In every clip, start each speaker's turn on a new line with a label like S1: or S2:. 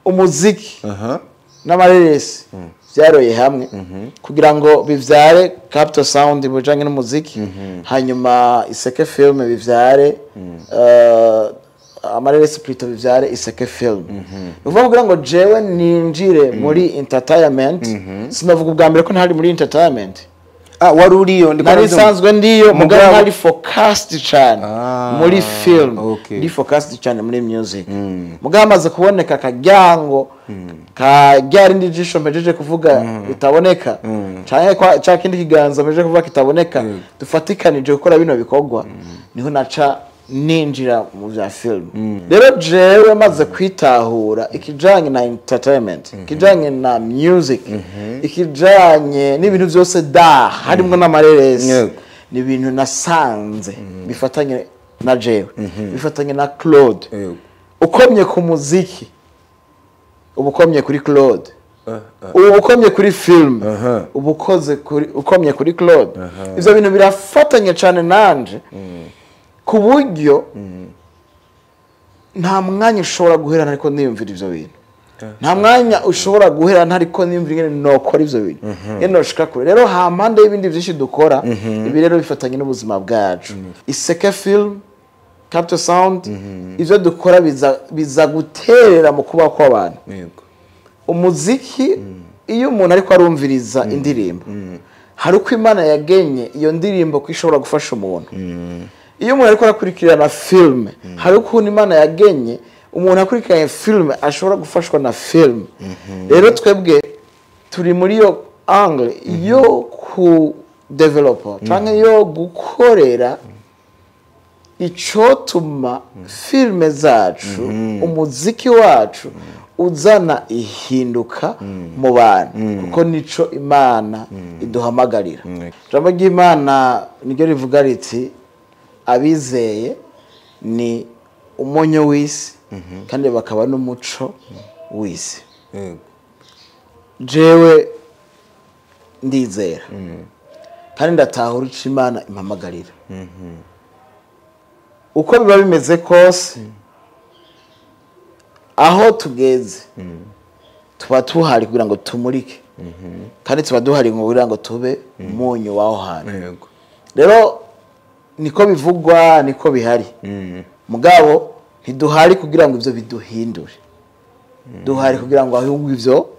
S1: Umuziki n'amareresi byaroye hamwe kugira ngo bivyare Capital Sound bujanye n'umuziki, hanyuma Iseke Film bivyare amareresi, plutôt bivyare Iseke Film. Ni ukuvuga kugira ngo jewe ninjire muri entertainment, sinavuga ubwa mbere ko ntari muri entertainment.
S2: Ah, wari uriyo, ndiko
S1: Nari
S2: ndavyumva.
S1: nsanzwe ndiyo, mugabo ntari focused cyane muri film, ndi focused cyane muri music. Mugabo hamaze kuboneka akajyango ka rya rindi jisho mpejeje kuvuga ritaboneka, canke ca kindi kiganza mpejeje kuvuga kitaboneka, dufatikanije gukora bino bikorwa, niho naca ninjira mu bya film. Rero jewe maze kwitahura ikijanye na entertainment, ikijanye na music, ikijanye n'ibintu byose da harimwo n'amareresi, ni ibintu nasanze bifatanye na jewe, bifatanye na Claude. Ukomye ku muziki uba ukomye kuri Claude, uba ukomye kuri film uba ukoze kuri, ukomye kuri Claude. Ivyo bintu birafatanye cyane nanje, ku buryo nta mwanya ushobora guhera ntariko niyumvira ivyo bintu, nta mwanya ushobora guhera ntariko niyumvira ingene nokora ivyo bintu, ingene noshika kure. Rero hampande y'ibindi vyinshi dukora, ibi rero bifatanye n'ubuzima bwacu. Iseke Film, Capital Sound, ivyo dukora biza guterera mu kubaho kw'abantu. Umuziki, iyo umuntu ariko arumviriza indirimbo, hari uko Imana yagenye iyo ndirimbo ko ishobora gufasha umuntu. Iyo umuntu ariko arakurikirana filime, hari ukuntu Imana yagenye umuntu akurikiranye filime ashobora gufashwa na filime. Rero twebwe turi muri iyo angle yo ku developer cyangwa yo gukorera icotuma filime zacu, umuziki wacu uzana ihinduka mu bantu, kuko nico Imana iduhamagarira. Ijambo ry'Imana niryo rivuga riti: "Abizeye ni umunyu w'isi kandi bakaba n'umuco w'isi." Jewe ndizera kandi ndatahura ico Imana impamagarira. Uko biba bimeze kose, aho tugeze tuba tuhari kugira ngo tumurike, kandi tuba duhari kugira ngo tube umunyu w'aho hantu. Rero niko bivugwa, niko bihari, mugabo ntiduhari kugira ngo ivyo biduhindure, duhari kugira ngo ahubwo ivyo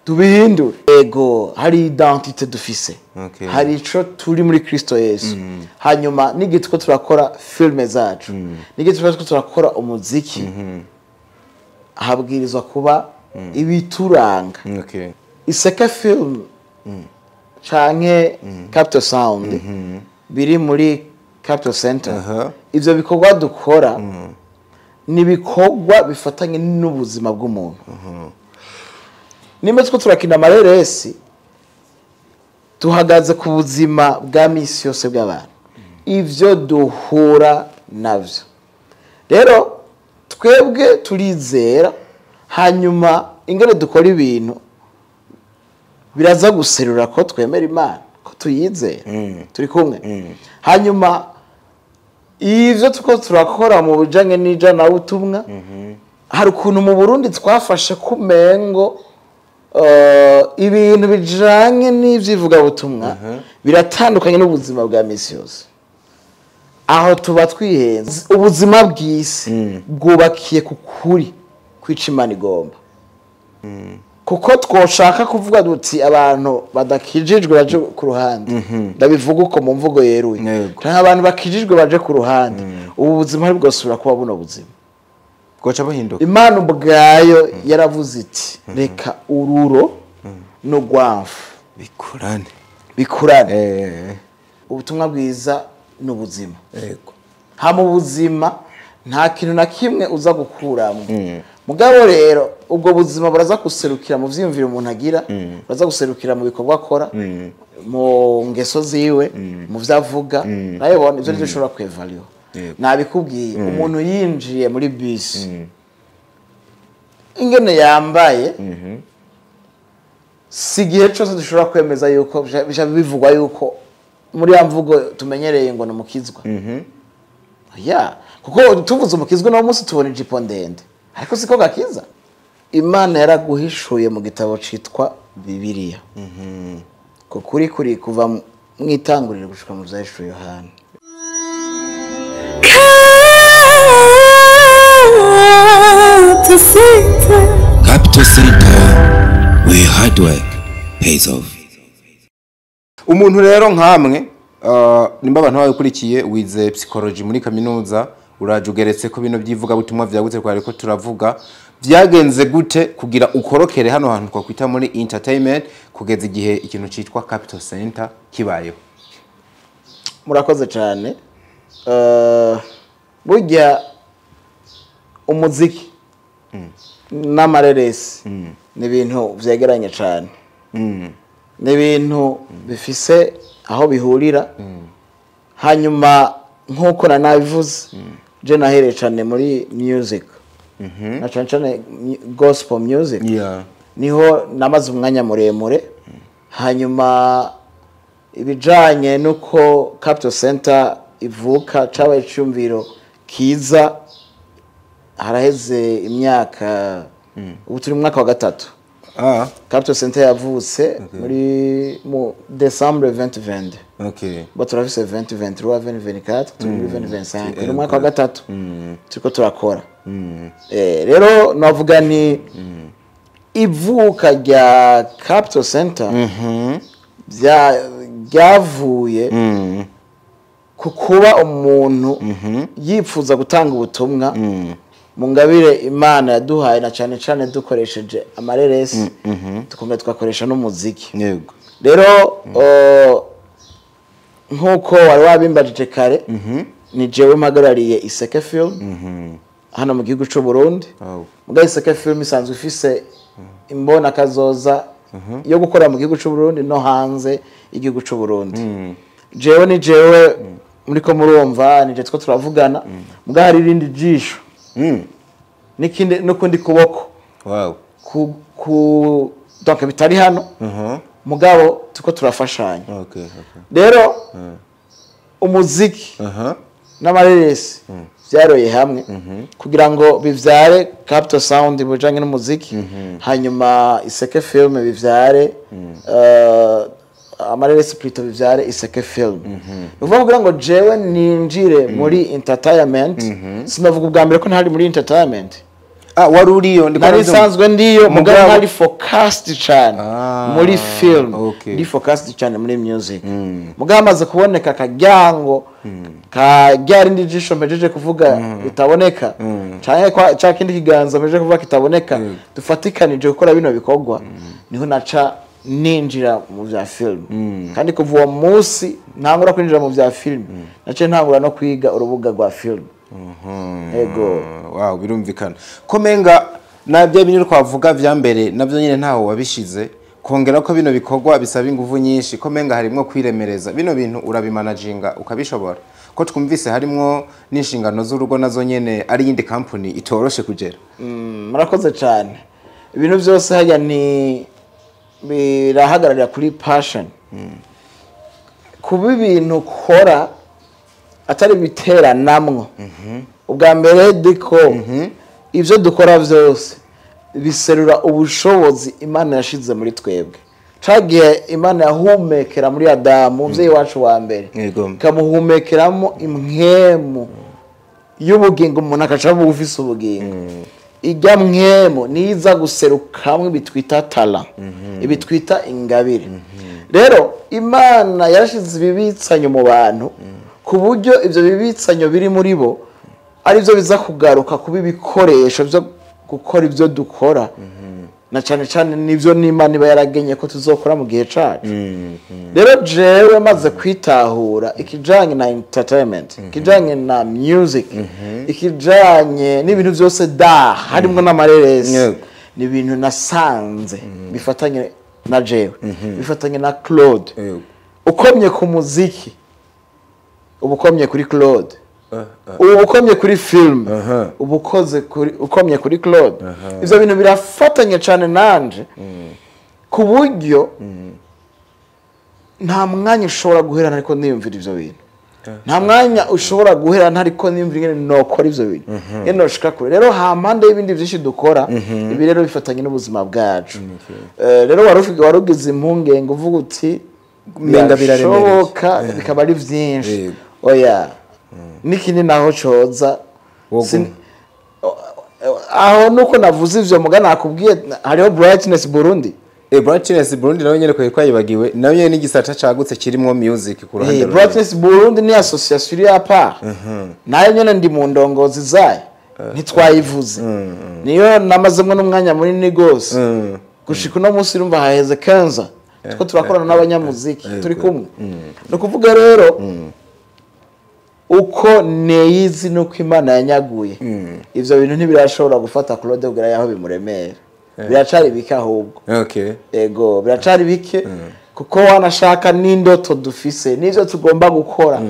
S1: tubihindure. Ego, hari identité dufise, hari ico turi muri Kristo Yesu. Hanyuma n'igihe turiko turakora filme zacu, n'igihe turiko turakora umuziki, habwirizwa kuba ibituranga. Iseke Film canke Capital Sound biri muri Capital Center, ivyo bikorwa dukora ni ibikorwa bifatanye n'ubuzima bw'umuntu. Nimba turiko turakina amareresi, tuhagaze ku buzima bwa misi yose bw'abantu, ivyo duhura navyo. Rero twebwe turizera, hanyuma ingene dukora ibintu biraza guserura ko twemera Imana, ko tuyizera. Turi kumwe. Hanyuma ivyo tuko turakora mu bijanye n'ijanabutumwa, hari ukuntu mu Burundi twafashe kumengo ibintu bijanye n'ivyivugabutumwa biratandukanye n'ubuzima bwa misi yose. Aho tuba twihenze. Ubuzima bw'isi bwubakiye ku kuri kwica Imana igomba, kuko twoshaka kuvuga duti abantu badakijijwe baje ku ruhande, ndabivuga uko mu mvugo yeruye, canke abantu bakijijwe baje ku ruhande, ubu buzima ntibwosubira kuba buno buzima.
S2: Bwoca buhinduka.
S1: Imana ubwayo yaravuze iti: "Reka ururo n'urwamfu
S2: bikurane."
S1: Bikurane. Ubutumwa bwiza ni ubuzima. Ha mu buzima nta kintu na kimwe uza gukuramo. Mugabo rero ubwo buzima buraza guserukira mu vyiyumviro umuntu agira, buraza guserukira mu bikorwa akora, mu ngeso ziwe, mu vyo avuga. Nawe bona ivyo nivyo ushobora kwevaluwa. Nabikubwiye, umuntu yinjiye muri bisi, ingene yambaye, si igihe cyose dushobora kwemeza yuko bica bivugwa yuko muri ya mvugo tumenyereye ngo ni umukizwa ya, kuko tuvuze umukizwa no munsi tubona ijipo ndende, ariko siko gakiza. Imana yaraguhishuye mu gitabo citwa Bibiliya. Ko kuri kuri kuva mu itanguriro gushika mu Vyahishuwe Yohana.
S3: Capital Center, where hard work pays off.
S2: Umuntu rero nkamwe nimba abantu babikurikiye, wize psychology muri kaminuza, uraje ugeretse ko bino byivuga butumwa vyagutse kwari ko turavuga, byagenze gute kugira ukorokere hano hantu twakwita muri entertainment kugeza igihe ikintu citwa Capital Center kibayeho?
S1: Murakoze cyane. Burya umuziki n'amareresi ni ibintu vyegeranye cyane, ni ibintu bifise aho bihurira. Hanyuma nk'uko nabivuze, je nahereye cyane muri music, na cyane cyane gospel music, niho namaze umwanya muremure. Hanyuma ibijanye nuko Capital Center ivuka, cabaye icyumviro kiza haraheze imyaka, ubu turi mu mwaka wa 3. Capital Center yavutse muri mu December 2020. Bo turafise 2023, 2024, turi muri 2025, ni umwaka wa 3 turiko turakora. Rero navuga ni ivuka rya Capital Center ryavuye ku kuba umuntu yipfuza gutanga ubutumwa mu ngabire Imana yaduhaye, na cyane cyane dukoresheje amareresi, tukongera tugakoresha n'umuziki. Rero nk'uko wari wabimbajije kare, ni jewe mpagarariye Iseke Film hano mu gihugu c'u Burundi. Muga Iseke Film isanzwe ifise imbona kazoza yo gukora mu gihugu c'u Burundi no hanze y'igihugu c'u Burundi. Jewe ni jewe muriko murumva, ni je two turavugana, muga hari irindi jisho n'ikindi n'ukundi kuboko ku donc bitari hano, mugabo tuko turafashanya. Rero umuziki n'amareresi vyaroye hamwe kugira ngo bivyare Capital Sound bujanye n'umuziki, hanyuma Iseke Film bivyare amareresi, plutôt bivyare Iseke Film. Ni ukuvuga kugira ngo jewe ninjire muri entertainment, sinavuga ubwa mbere ko ntari muri entertainment.
S2: Ah, wari uriyo, ndiko
S1: Nari
S2: ndabyumva.
S1: nsanzwe ndiyo, mugabo
S2: Mugabo
S1: ntari focused cyane muri film, ndi focused cyane muri music. Mugabo amaze kuboneka akaryango ka rya rindi jisho mpejeje kuvuga bitaboneka, canke ca kindi kiganza mpejeje kuvuga kitaboneka, dufatikanije gukora bino bikorwa, niho naca ninjira mu vya film. Kandi kuva uwo munsi ntangura kwinjira mu vya film, naciye ntangura no kwiga urubuga rwa film. Ego.
S2: Wow, birumvikana ko menga na bya bintu twavuga vya mbere navyo nyine ntaho wabishize, kongera ko bino bikorwa bisaba inguvu nyinshi, ko menga harimwo kwiremereza. Bino bintu urabimanaginga ukabishobora, ko twumvise harimwo n'inshingano z'urugo nazo nyene ari yindi company itoroshe kugera?
S1: Murakoze cyane. Ibintu byose hajya ni birahagararira kuri passion. Kuba ibintu ukora atari biteranamwo, ubwa mbere diko ibyo dukora byose biserura ubushobozi Imana yashize muri twebwe. Cagihe Imana yahumekera muri Adamu, umuvyeyi wacu wa mbere, ikamuhumekeramo impwemu y'ubugingo, umuntu akaca aba ufise ubugingo. Ijya mwemu niza guserukamwe bitwita tala, ibitwita ingabire. Rero Imana yarashize ibibitsanyo mu bantu, ku buryo ibyo bibitsanyo biri muri bo aribyo biza kugaruka kuba ibikoresho byo gukora ibyo dukora, na cyane cyane nibyo n'Imana iba yaragenye ko tuzokora mu gihe cacu. Rero jewe maze kwitahura ikijanye na entertainment, ikijanye na music, ikijanye n'ibintu byose da harimwo n'amareresi, ni ibintu nasanze bifatanye na jewe, bifatanye na Claude. Ukomye ku muziki uba ukomye kuri Claude, uba ukomye kuri film uba ukoze kuri, ukomye kuri Claude. Ivyo bintu birafatanye cyane nanje, ku buryo nta mwanya ushobora guherana ariko niyumvira ivyo bintu. Nta mwanya ushobora guhera ntariko nimva ingene nokora ivyo bintu, ingene noshika kure. Rero hampande y'ibindi vyinshi dukora, ibi rero bifatanye n'ubuzima bwacu. Rero warugize impungenge uvuga uti
S2: Menga biraremereye.
S1: Birashoboka bikaba ari vyinshi. Oya, n'ikindi naho coza
S2: Wogo.
S1: Aho nuko navuze ivyo, muga nakubwiye hariho Brightness Burundi.
S2: Brightness Burundi nawe nyene kwari twayibagiwe, nawe nyene n'igisata cagutse kirimwo music ku ruhande runini.
S1: Brightness Burundi ni association iri à part, nayo nyene ndi mu ndongozi zayo, ntitwayivuze. Niyo namazemwo n'umwanya munini gose. Gushika uno munsi urumva haheze 15 tuko turakorana n'abanyamuziki, turi kumwe. Ni ukuvuga rero uko neyizi nuko Imana yanyaguye, ivyo bintu ntibirashobora gufata Claude kugira yaho bimuremera, biracari bike ahubwo. Ego, biracari bike, kuko wanashaka n'indoto dufise n'ivyo tugomba gukora,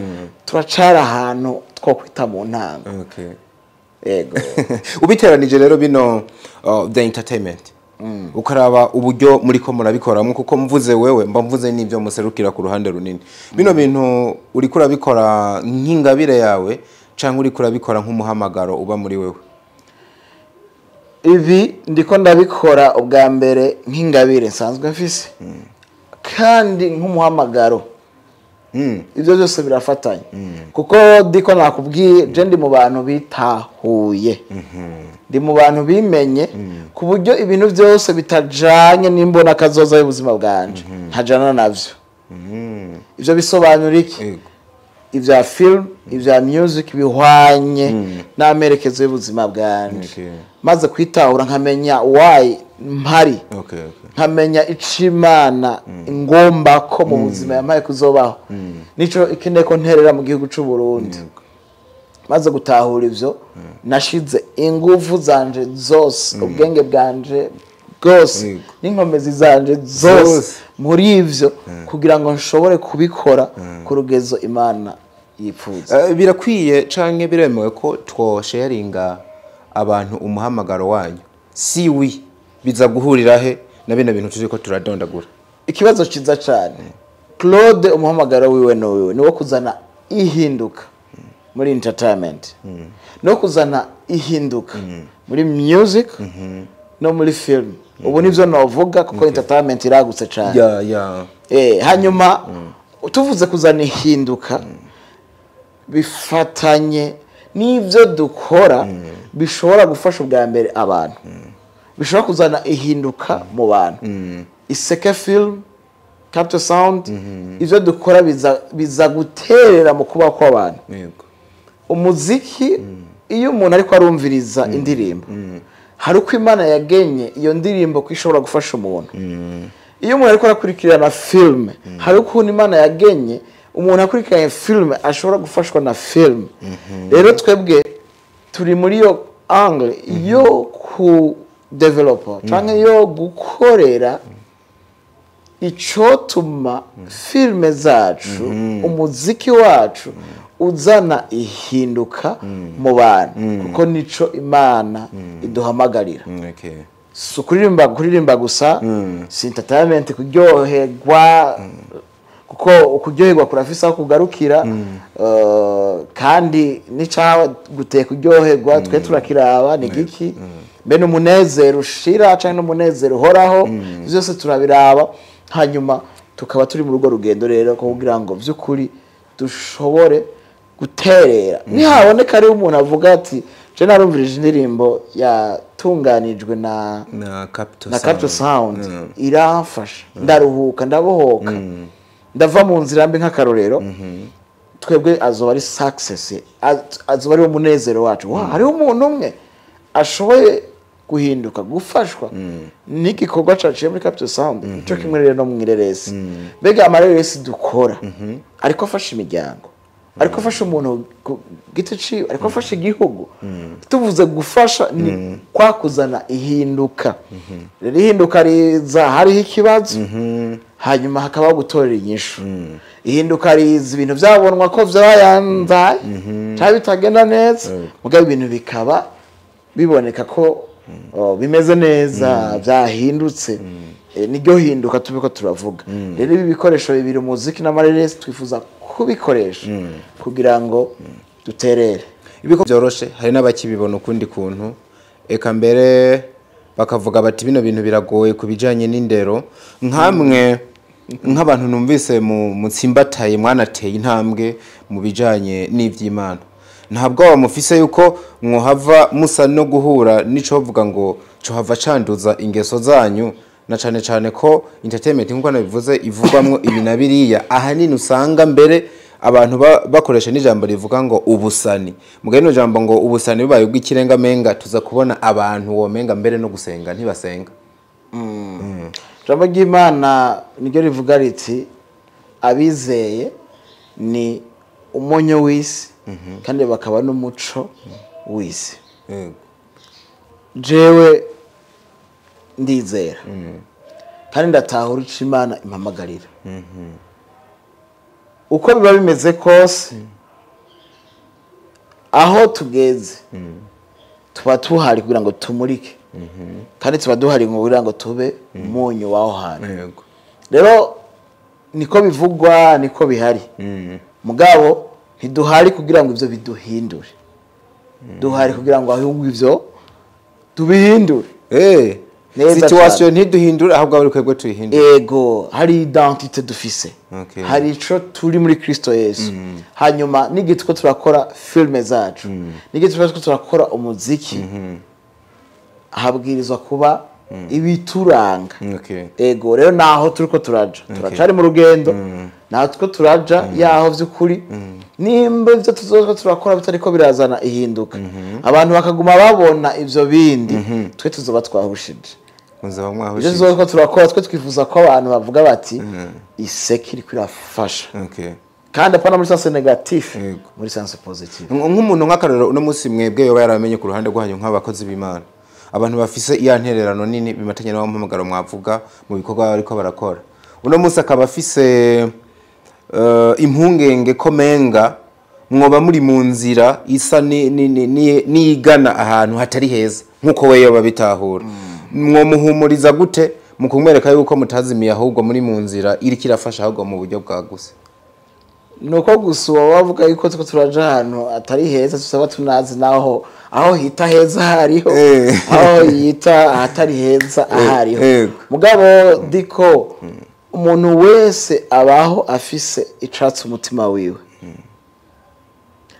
S1: turacari ahantu two kwita mu ntango. Ego.
S2: Ubiteranije rero bino the entertainment, ukaraba uburyo muriko murabikoramo, kuko mvuze wewe mba mvuze n'ibyo muserukira ku ruhande runini, bino bintu uriko urabikora nk'ingabire yawe canke uriko urabikora nk'umuhamagaro uba muri wewe?
S1: Ibi ndiko ndabikora ubwa mbere nk'ingabire nsanzwe mfise kandi nk'umuhamagaro. Ibyo byose birafatanye, kuko ndiko nakubwiye, je ndi mu bantu bitahuye, ndi mu bantu bimenye, ku buryo ibintu byose bitajanye n'imbona kazoza y'ubuzima bwanje ntajana navyo. Ivyo bisobanura iki? Ibya film, ibya music bihwanye n'amerekezo y'ubuzima bwanje. Maze kwitahura, nkamenya why mpari, nkamenya ico Imana ngomba ko mu buzima yampaye kuzobaho, nico ikeneye ko nterera mu gihugu c'u Burundi. Maze gutahura ivyo, nashize ingufu zanje zose, ubwenge bwanje bwose, n'inkomezi zanje zose
S2: Zose.
S1: muri ivyo, kugira ngo nshobore kubikora ku rugezo Imana yipfuza.
S2: Birakwiye canke biremewe ko twosharinga abantu umuhamagaro wanyu? Si wi biza guhurira he na bino bintu turiko turadondagura?
S1: Ikibazo cyiza cyane. Claude, umuhamagaro wiwe ni wiwe ni wo kuzana ihinduka muri entertainment, no kuzana ihinduka muri music no muri film. Ubu nibyo navuga, kuko entertainment iragutse cyane. Hanyuma tuvuze kuzana ihinduka, bifatanye n'ibyo dukora bishobora gufasha ubwa mbere abantu, bishobora kuzana ihinduka mu bantu. Iseke Film, Capital Sound, ibyo dukora biza guterera mu kubaho kw'abantu. Umuziki, iyo umuntu ariko arumviriza indirimbo, hari uko Imana yagenye iyo ndirimbo ko ishobora gufasha umuntu. Iyo umuntu ariko arakurikirana filime, hari ukuntu Imana yagenye umuntu akurikiranye filime ashobora gufashwa na filime. Rero twebwe turi muri iyo angle yo ku developer cyangwa yo gukorera icotuma filime zacu, umuziki wacu uzana ihinduka mu bantu, kuko nico Imana iduhamagarira. Si ukuririmba, kuririmba gusa, si entertainment, kuryoherwa, kuko ukuryoherwa kurafise aho kugarukira, kandi n'icyaha guteye kuryoherwa twe turakiraba ni giki, mbe n'umunezero ushira canke n'umunezero uhoraho? Byose turabiraba. Hanyuma tukaba turi muri urwo rugendo rero kugira ngo by'ukuri dushobore guterera. Nihaboneka ariho umuntu avuga ati: "Je narumvirije indirimbo yatunganijwe na
S2: na Capital
S1: na Capital Sound, iramfasha, ndaruhuka, ndabohoka, ndava mu nzira mbi," nk'akarorero, twebwe azoba ari success, azoba ari umunezero wacu. Wa hariho umuntu umwe ashoboye guhinduka, gufashwa n'igikorwa caciye muri Capital Sound. Nico kimwe rero no mw'ireresi. Mbega amareresi dukora ariko afasha imiryango, ariko afasha umuntu ku giti ciwe, ariko afasha igihugu? Tuvuze gufasha, ni kwa kuzana ihinduka. Rero ihinduka riza hariho ikibazo, hanyuma hakabaho gutorera inyishu. Ihinduka riza ibintu byabonwa ko vyayanzaye cyangwa bitagenda neza, mugabo ibintu bikaba biboneka ko bimeze neza, byahindutse. Niryo hinduka tubiko turavuga. Rero ibi bikoresho bibiri, umuziki n'amareresi, twifuza kubikoresha kugira ngo duterere.
S2: Ibiko byoroshe, hari n'abakibibona ukundi kuntu, eka mbere bakavuga bati bino bintu biragoye kubijanye n'indero. Nkamwe nk'abantu numvise mu mutsimbataye mwanateye intambwe mu bijanye n'ivy'Imana, ntabwo bamufise yuko mwohava musa no guhura nico vuga ngo co hava canduza ingeso zanyu, na cane cane ko entertainment nkuko nabivuze ivugwamwo ibi na biriya, ahanini usanga mbere abantu bakoresha n'ijambo rivuga ngo ubusani. Mugabo ino jambo ngo ubusani bibaye ubw'ikirenga menga tuza kubona abantu womenga mbere no gusenga ntibasenga.
S1: Jambo ry'Imana niryo rivuga riti abizeye ni umunyo w'isi kandi bakaba n'umuco w'isi. Jewe ndizera kandi ndatahura ico Imana impamagarira. Uko biba bimeze kose, aho tugeze tuba tuhari kugira ngo tumurike, kandi tuba duhari kugira ngo tube umunyu w'aho hantu. Rero niko bivugwa, niko bihari. Mugabo ntiduhari kugira ngo ivyo biduhindure, duhari kugira ngo ahubwo ivyo tubihindure.
S2: Situation ntiduhindure ahubwo ari kwebwe tuyihindure.
S1: Ego, hari identité dufise, hari ico turi muri Kristo Yesu. Hanyuma nigitwo turakora filme zacu, nigitwo turakora umuziki, habwirizwa kuba ibituranga. Ego, rero naho turiko turaja, turacari mu rugendo, naho turiko turaja yaho vy'ukuri. Nimba ivyo tuzoza turakora bitariko birazana ihinduka, abantu bakaguma babona ivyo bindi, twe tuzoba twahushije. Ivyo tuzoba turakora twe twifuza ko abantu bavuga bati iseki iriko irafasha. Kandi apana muri sense negative, muri sense positive.
S2: Nk'umuntu nk'akarorero uno munsi mwebwe yoba yaramenye ku ruhande rwanyu nk'abakozi b'Imana, abantu bafise iya ntererano nini bimatanye n'abampamagaro mwavuga mu bikorwa bariko barakora, uno munsi akaba afise impungenge ko menga mwoba muri mu nzira isa niyigana ahantu hatari heza nkuko we yoba bitahura, mwomuhumuriza gute mu kumwereka yuko mutazimiye ahubwo muri mu nzira iriko irafasha ahubwo mu buryo bwaguse?
S1: Nuko gusuba bavuga yuko tuko turaja ahantu atari heza, tusaba tunazi naho aho hita heza hariho, aho yita ahatari heza ahariho. Mugabo diko umuntu wese abaho afise icatsi umutima wiwe.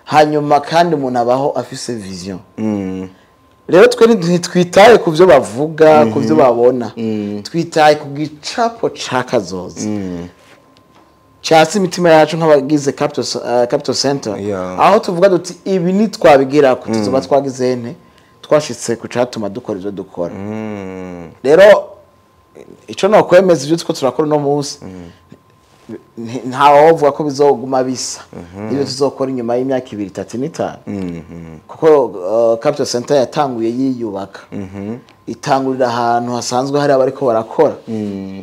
S1: Hanyuma kandi umuntu abaho afise vision. Rero twe ntitwitaye ku byo bavuga, ku byo babona, twitaye ku gicapo cakazoza cyatsi imitima yacu nk'abagize Capital Center, aho tuvuga duti ibi nitwabigira ko tuzoba twagize nte twashitse ku catuma dukora ivyo dukora. Rero ico no kwemeza ivyo tuko turakora no munsi, ntawe wovuga ko bizoguma bisa ibyo tuzokora inyuma y'imyaka 2, 3, 5, kuko Capital Center yatanguye yiyubaka, itangurira ahantu hasanzwe hari abariko barakora.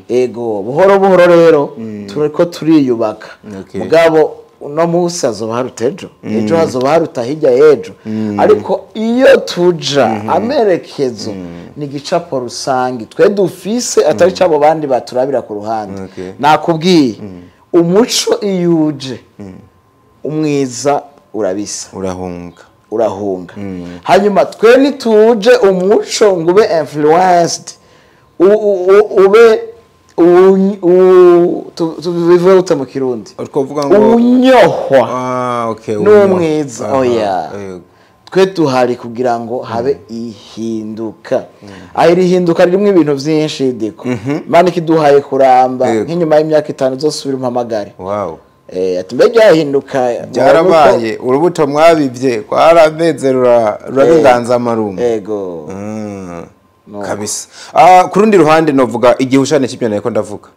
S1: Ego, buhoro buhoro rero turiko turiyubaka. Mugabo uno munsi hazoba haruta ejo, ejo hazoba haruta hirya y'ejo. Ariko iyo tuja amerekezo ni gicapo rusangi twe dufise, atari cabo bandi baturabira ku ruhande. Nakubwiye umuco iyuje umwiza urabisa, urahunga. Hanyuma twe nituje umuco ngo ube influenced, ube tubivuga mu Kirundi unyohwa n'umwiza. Oya, twe tuhari kugira ngo habe ihinduka. Aho iri hinduka ririmo ibintu byinshi diko Imana ikiduhaye kuramba nk'inyuma y'imyaka 5 uzosubira umpamagare. Ati mbe ryahinduka
S2: byarabaye, urubuto mwabivye kwarameze rurabenganza amarumbo.
S1: Ego
S2: kabisa. Ku rundi ruhande novuga igihushane cy'ibyo nariko ndavuga,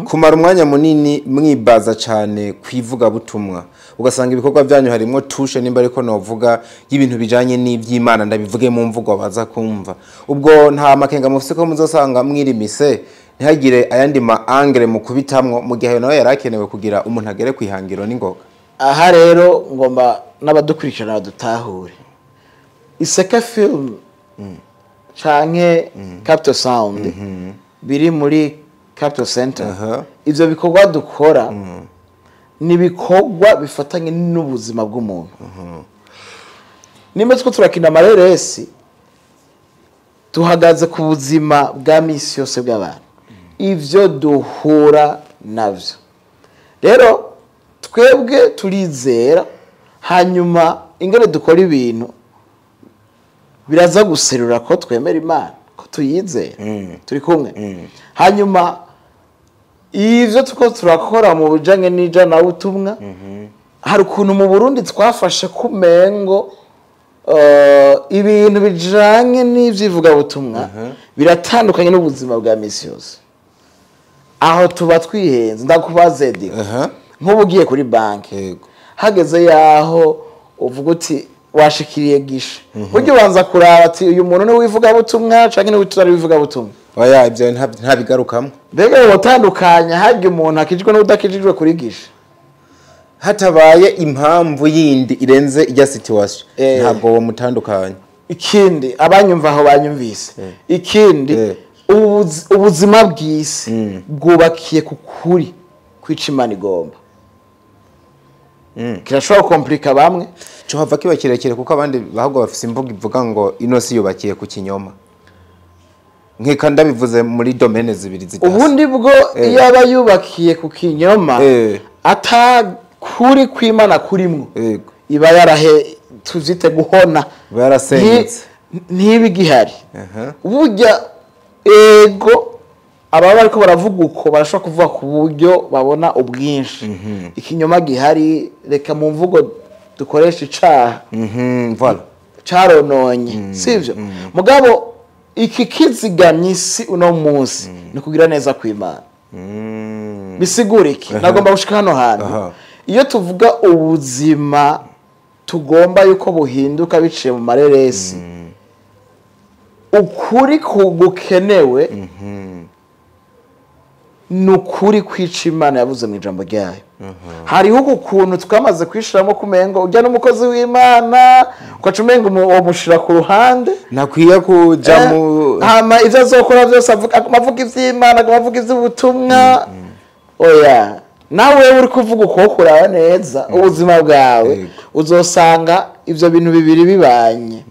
S2: kumara umwanya munini mwibaza cyane kwivuga butumwa, ugasanga ibikorwa byanyu harimo tushe nimba ariko novuga y'ibintu bijanye n'ivy'Imana, ndabivuge mu mvugo baza kumva. Ubwo nta makenga mufise ko muzosanga mwirimise ntihagire ayandi ma angle mu kubitamwo mu gihe nawe yarakenewe kugira umuntu agere kwihangiro n'ingoga?
S1: Aha rero ngomba n'abadukurikirana badutahure. Iseka film canke Capital Sound biri muri Capital Center, ivyo bikorwa dukora Nibikorwa bifatanye n'ubuzima bw'umuntu. Nimba two turakina amareresi, tuhagaze ku buzima bwa misi yose bw'abantu, ivyo duhura navyo. Rero twebwe turizera, hanyuma ingene dukora ibintu biraza guserura ko twemera Imana, ko tuyizera. Turi kumwe. Hanyuma ivyo tuko turakora mu bijanye n'ijanabutumwa, hari ukuntu mu Burundi twafashe kumengo ibintu bijanye n'ivyivugabutumwa biratandukanye n'ubuzima bwa misi yose. Aho tuba twihenze. Ndakubaze Diko, nk'ubu ugiye kuri banki, hageze yaho uvuga uti washikiriye gishe, burya ubanza kuraba ati uyu muntu ni uwivugabutumwa canke ni utari uwivugabutumwa?
S2: Oya, ibyo ntabigarukamwo.
S1: Mbega wotandukanya harya umuntu akijwe n'udakijijwe kuri gishe?
S2: Hatabaye impamvu yindi irenze ijya situation, ntabwo wo mutandukanya.
S1: Ikindi abanyumva aho banyumvise, ikindi ubuzima bw'isi bwubakiye ku kuri kwica Imana igomba. Kirashobora gukomplika bamwe,
S2: cyo hava kiba kirekire, kuko abandi bahubwo bafise imvugo ivuga ngo ino si yubakiye ku kinyoma. Nkeka ndabivuze muri domaine zibiri zidasa.
S1: Ubundi bwo iyo aba yubakiye ku kinyoma, atakuri kw'Imana kurimwo, iba yarahe tuzite guhona,
S2: iba yarasenyutse,
S1: ntibigihari. Burya ego ababa bariko baravuga uko barashobora kuvuga ku buryo babona ubwinshi ikinyoma gihari. Reka mu mvugo dukoresha icaha
S2: voilà,
S1: carononye, sivyo? Mugabo iki kizigamye isi uno munsi ni kugira neza kw'Imana. Bisigura iki? Nagomba gushika hano hantu. Iyo tuvuga ubuzima tugomba yuko buhinduka biciye mu mareresi, ukuri kugukenewe ni ukuri kwica Imana yavuze mu ijambo ryayo. Hariho ukuntu twamaze kwishiramo kumengo ujya n'umukozi w'Imana ukaca umengo umushira ku ruhande,
S2: nakwiye kuja mu
S1: hama ivyo azokora byose avuga ivy'Imana, avuga ivy'ubutumwa. Oya, nawe uri kuvuga uko kuraba neza ubuzima bwawe, uzosanga ivyo bintu bibiri bibanye.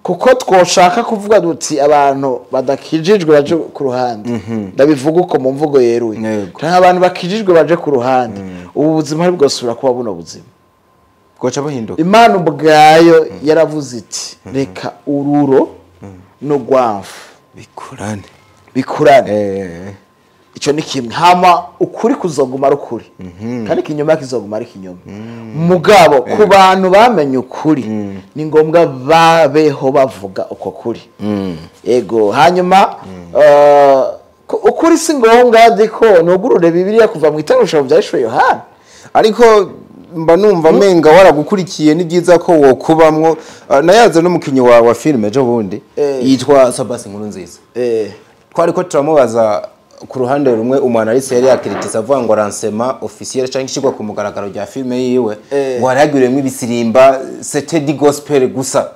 S1: Kuko twoshaka kuvuga duti abantu badakijijwe baje ku ruhande, ndabivuga uko mu mvugo yeruye, canke abantu bakijijwe baje ku ruhande, ubu buzima bwosubira kuba buno buzima
S2: bwoca buhinduka.
S1: Imana ubwayo yaravuze iti reka ururo n'urwamfu
S2: bikurane,
S1: bikurane. Ico ni kimwe. Hama ukuri kuzoguma ari ukuri, kandi ikinyoma kizoguma ari ikinyoma. Mugabo ku bantu bamenye ukuri ni ngombwa babeho bavuga uko kuri. Ego. Hanyuma ukuri si ngombwa diko nugurure Bibiliya kuva mu itanguriro bya Yohana.
S2: Ariko mba numva menga waragukurikiye, ni byiza ko wokubamwo. Nayaze n'umukinyi wa filime ejo bundi yitwa Sabasi Nkurunziza. Twari ko turamubaza ku ruhande rumwe umwanalisi yari yakiritisa avuga ngo lancement officiel cyangwa ishigwa ku mugaragaro rya filime yiwe ngo haragiremwe ibisirimba c'était du gospel gusa.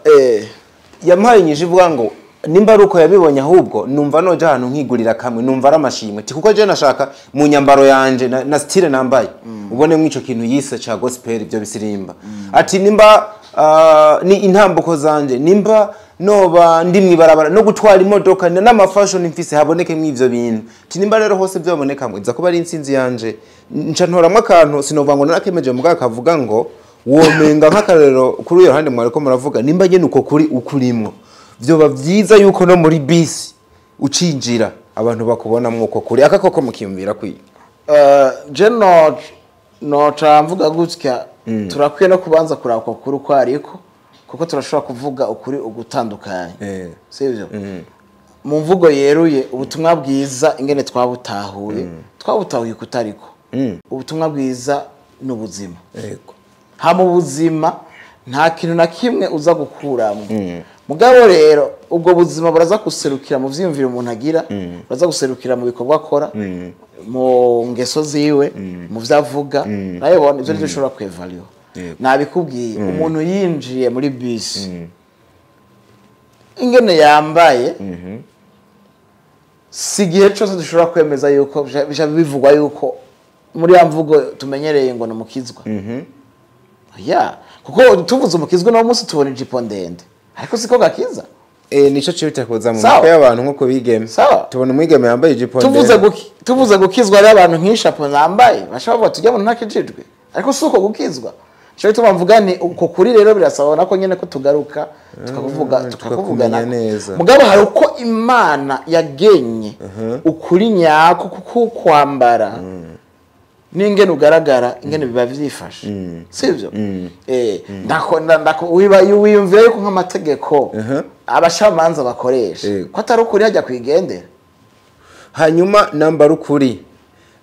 S2: Yampaye inyishu ivuga ngo nimba ari uko yabibonye, ahubwo numva noja ahantu nkigurira kamwe, numva ari amashimwe, kuko je nashaka mu nyambaro yanje na style nambaye ubone mwico kintu yise ca gospel ibyo bisirimba. Ati nimba ni intambuko zanje, nimba noba ndi mwibarabara no gutwara imodoka n'amafashion mfise haboneke mw'ivyo bintu, tinimba rero hose byaboneka mwe iza kuba ari intsinzi yanje. Nca ntoramwe akantu sinova ngo narakemeje mugaka kavuga ngo womenga nk'akarero kuri uyo ruhande mwariko muravuga, nimba nyene uko kuri ukurimwo vyoba vyiza yuko no muri bisi ucinjira abantu bakubona mwuko kuri aka koko mukiyumvira kwiye.
S1: Je no camvuga gutya, turakwiye no kubanza kuraba kuri uko ariko, kuko turashobora kuvuga ukuri ugutandukanye, sivyo? Mu mvugo yeruye ubutumwa bwiza ingene twabutahuye, twabutahuye kutariko. Ubutumwa bwiza n'ubuzima.
S2: Yego.
S1: Ha mu buzima nta kintu na kimwe uza gukuramo. Mugabo rero ubwo buzima buraza guserukira mu vyiyumviro umuntu agira, buraza guserukira mu bikorwa akora, mu ngeso ziwe, mu vyavuga, nayo bona ivyo dushobora kwevaluer. Nabikubwiye, umuntu yinjiye muri bisi ingene yambaye, si igihe cyose dushobora kwemeza yuko bivugwa yuko Muri ya mvugo tumenyereye ngo ni umukizwa. Ya, kuko tuvuze umukizwa no munsi tubona ijipo ndende, ariko siko gakiza.
S2: Nico cyo kuza mu mutwe y'abantu nko kubigeme. Tubona umwigeme yambaye ijipo ndende.
S1: Tuvuze gukizwa ari abantu nk'ishapo nambaye, bashobora tujya mu ntakijijwe. Ariko suko gukizwa. Cyo bituma mvuga ni uko kuri rero birasaba nako nyene ko tugaruka tukakuvuga tukakuvugana
S2: neza.
S1: Mugabo hari uko Imana yagenye ukuri nyako kuko kwambara n'ingene ugaragara ingene biba vyifashe. Sivyo? Ndako wiyumvira yuko nk'amategeko abashamanza bakoresha ko atari ukuri hajya kwigendera.
S2: Hanyuma namba rukuri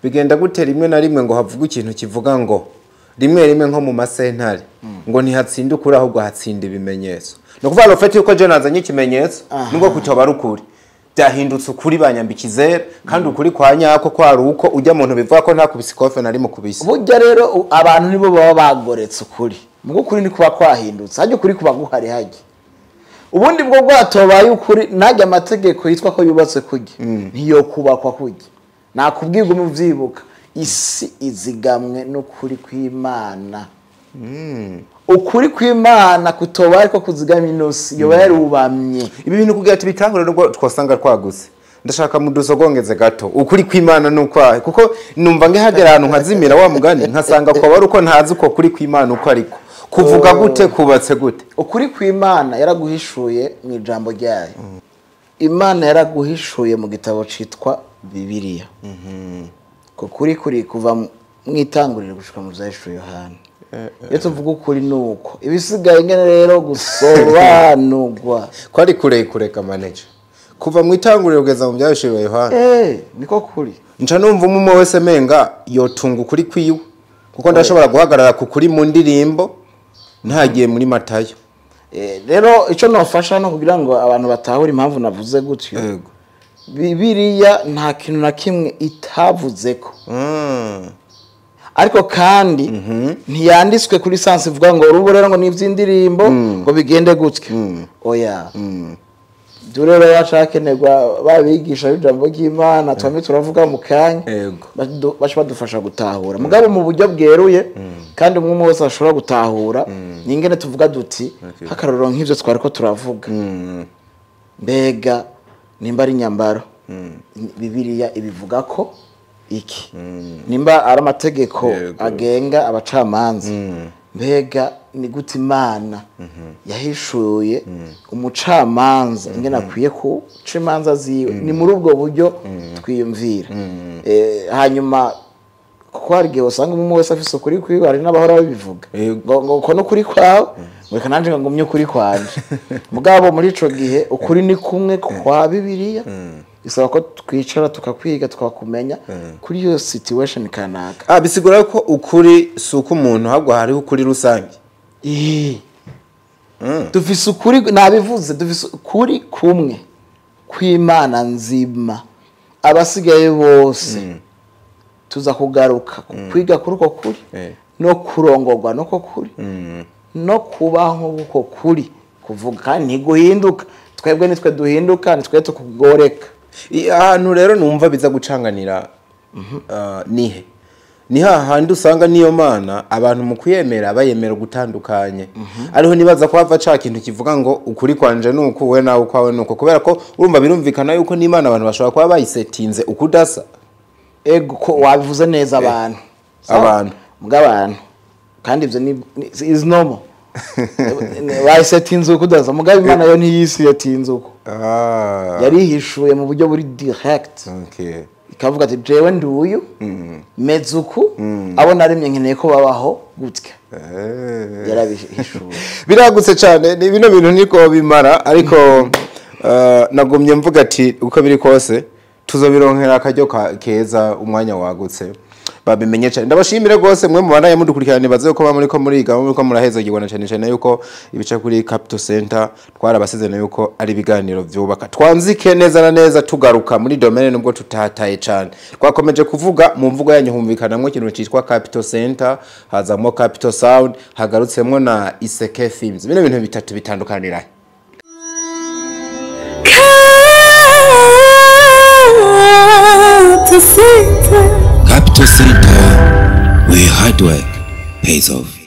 S2: bigenda gute rimwe na rimwe ngo havuga ikintu kivuga ngo rimwe rimwe nko mu masentare ngo ntihatsinda ukuri ahubwo hatsinda ibimenyetso. No kuvuga rofeti yuko je nazanye ikimenyetso nubwo kutoba rukuri byahindutse ukuri banyambikizera kandi ukuri kwa nyako kwari uko ujya muntu bivuga ko nta kubisikofe nari mu kubisi.
S1: Burya rero abantu nibo baba bagoretse ukuri. Mugo ukuri ni kuba kwahindutse, hajya ukuri kuba guhari hajya. Ubundi bwo bwatobaye ukuri najya amategeko yitwa ko yubatse kujya ntiyo kubakwa kujya. Nakubwirwa umuvyibuka isi izigamwe n'ukuri kw'Imana. Ukuri kw'Imana kutoba ariko kuzigama inosi yoba yarubamye.
S2: Ibi bintu kugira ati bitangure nubwo twasanga twaguse. Ndashaka mudusogongeze gato. Ukuri kw'Imana n'ukwahe kuko numva ngehagera ahantu nkazimira wa mugani nkasanga ko bari uko ntazi uko kuri kw'Imana uko ariko. Kuvuga gute kubatse gute?
S1: Ukuri kw'Imana yaraguhishuye mu ijambo ryayo. Imana yaraguhishuye mu gitabo citwa Bibiliya. Kuri kuri kuva mu itanguriro gushika mu Vyahishuriwe Yohana. Iyo tuvuga ukuri nuko ibisigaye ngene rero gusobanurwa
S2: kwari kure kure ka manager kuva mu itanguriro kugeza mu Vyahishuriwe Yohana.
S1: Niko kuri
S2: nca numva umwe wese menga yotunga ukuri kwiwe kuko ndashobora guhagarara ku kuri mu ndirimbo ntagiye muri Matayo.
S1: Rero ico nofasha no kugira ngo abantu batahure impamvu navuze gutyo. Bibiliya nta kintu na kimwe itavuzeko. Ariko kandi ntiyanditswe kuri sansi ivuga ngo urubo rero ngo nivy'indirimbo ngo bigende gutyo. Oya. Dure rero yacakenerwa babigisha ijambo ry'Imana twamwe turavuga mu kanya baca badufasha gutahura. Mugabo mu buryo bweruye kandi umwe wese ashobora gutahura ningene tuvuga duti hakarorero nk'ivyo twari ko turavuga. Mbega nimba ari nyambaro Bibiliya ibivuga ko iki nimba ari amategeko agenga abacamanza mbega ni gute Imana yahishuye umucamanza ingene akwiye kuca imanza ziwe. Ni muri ubwo buryo twiyumvira. Hanyuma kuko hari igihe usanga umwe wese afise ukuri kwiwe hari n'abahora babivuga ngo uko n'ukuri kwawe reka nanje ngumye ukuri kwanje. Mugabo muri ico gihe ukuri ni kumwe kwa Bibiliya isaba ko twicara tukakwiga tukakumenya kuri iyo situation kanaka.
S2: Bisigura ko ukuri suko umuntu ahubwo hariho ukuri rusange.
S1: Dufise ukuri nabivuze dufise ukuri kumwe kw'Imana nzima abasigaye bose tuza kugaruka kwiga kuri uko kuri no kurongorwa no kuri no kubaho uko kuri kuvuga kandi ntiguhinduka. Twebwe nitwe duhinduka nitwe tukugoreka.
S2: Ahantu rero numva biza gucanganira nihe ni hahandi usanga niyo mana abantu mu kuyemera bayemera gutandukanye. Ariho nibaza ko hava ca kintu kivuga ngo ukuri kwanje nuko we nawe kwawe nuko kubera ko urumva birumvikana yuko n'Imana abantu bashobora kuba bayisetinze ukudasa.
S1: Ego ko wabivuze neza abantu abantu mugabana kandi ivyo ni is normal. Bayisetinze ukudasa mugabo Imana yo ntiyisiyetinze uko. Yarihishuye mu buryo buri direct. Ikavuga ati jewe nduyu mezuku abo naremye nkeneye ko babaho gutya. Yarabihishuye.
S2: Biragutse cyane ni bino bintu niko bimara ariko nagumye mvuga ati uko biri kose tuzobironkera akaryo keza umwanya wagutse babimenye cyane. Ndabashimire rwose mwe mubanaye mudukurikirana nibaze ko muri ko muriga muri ko murahezagirwa na cyane cyane yuko ibice kuri Capital Center twarabasezerana yuko ari ibiganiro byubaka. Twanzike neza na neza tugaruka muri domaine nubwo tutataye cyane. Twakomeje kuvuga mu mvugo yanyu humvikanamwe ikintu cyitwa Capital Center, hazamo Capital Sound, hagarutsemo na Iseke Films. Bino bintu bitatu bitandukanira.
S4: Capital Center.
S3: Capital Center, where hard work pays off.